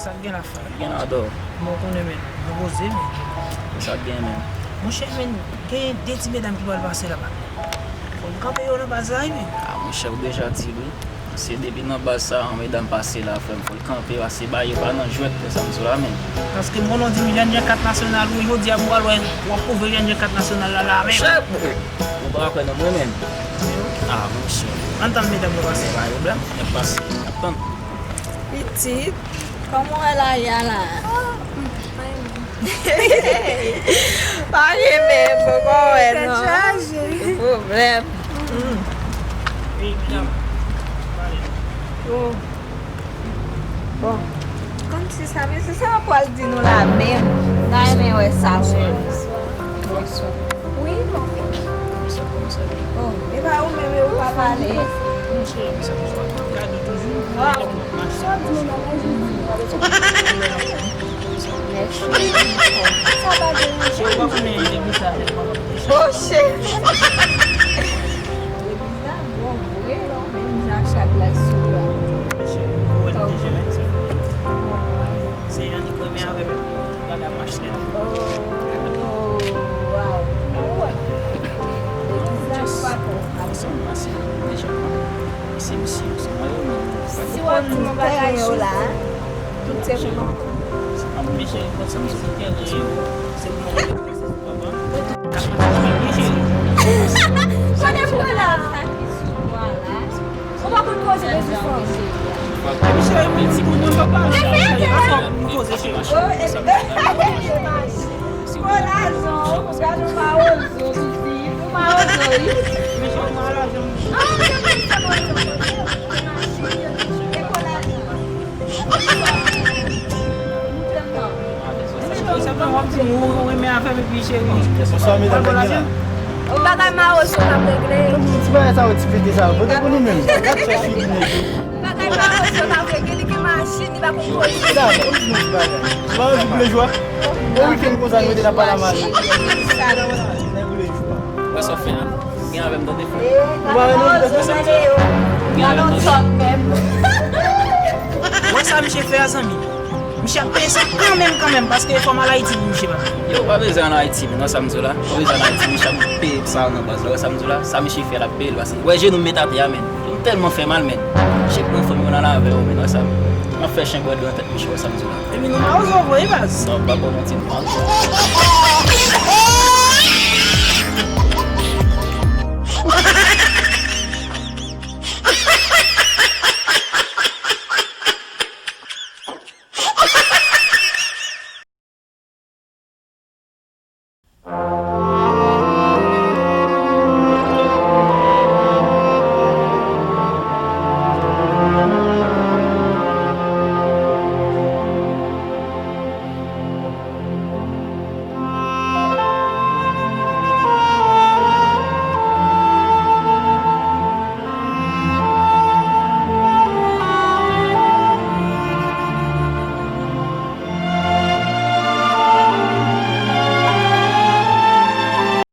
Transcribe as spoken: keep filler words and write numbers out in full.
Sa k gen la, frè? Gen la dò. Bon, konnen, men, nou poze, men. Sa k gen, men? Monchè, men, gen de ti medam ki pral pase la, pa. Fò n kanpe yo nan baz la, wi, men. Ah, monchè, ou deja di l, wi. Se depi nan baz sa, yon medam pase la, frè m, fò l kanpe, pase ba yo pa nan jwèt, frè, sa m di w la, men. Paske m konnen w di m jènjèn kat nasyonal, wi, jodi a, m pral wè, w ap kouvri jènjèn kat nasyonal la, la, men. Chè, ou pa kwè nan mwen, men. Ah, monchè. Ann tann medam yo pase. Pa pwoblèm, y ap pase, y ap tann. Pitit, kòman w wè lari a la? Pa gen menm, poko wè non. Tèt chaje. Pwoblèm. Bon. Bon. Kòmsi sa, men se sa w pral di nou la menm. N a renmen wè sa, wi. Bonswa. Wi, non. Oh, e pa ou menm, e ou pa pale. Ah. Mèsi. Sa pa deranje. Oh, shit. Legliz la bon vre, non, men jan chak la sou la. Se jan li renmen avè m. Gade a mach la. Oh, wow. Ou wè? Legliz la pa twò. Ansanm, ansanm, men jan. Se misye, se mwen yo menm. Si w ap di m yon bagay yo la, tout se pou nou. Kote pou la? Ou pa konn koze de sou fò. Misye, yon ti moun, mwen pa pale. Ou mawozo, wi. Ou mawozo, wi. Bagay mawozo n ap regle. Ti bagay sa yo, ti pete sa yo, pote pou nou menm. Gad chèch figi nèg yo. Bagay mawozo n ap regle, li gen machin, li pa konn koze. Gad, ou di nou ti bagay. Ou pa anvi pou lejwa? Bon wikenn konsa, nou mete n ap pale a mari. Nèg ou lejwa. Wè sa w fè a? Gen avè m tande frè. Ou pa renmen m? Ou wè sa misye fè a, zanmi? Misye ap peye sa kanmenm, kanmenm, paske e fòm al Ayiti pou misye, papa. Yo, ou pa bezwen al Ayiti, men, wè sa m di w la. Ou pa bezwen al Ayiti, misye ap peye sa nan baz la, wè sa m di w la. Sa misye fè, l ap peye l, paske, wè, jenou m met atè a, men. Yo, m tèlman fè mal, men. Chèk nan fanmi w nan lavè yo, men, wè sa. M ap fè chen bwè dlo nan tèt misye, wè sa m di w la. Epi nou mawozo vre, wi, baz. Non, m pa ba w manti, nou mawozo.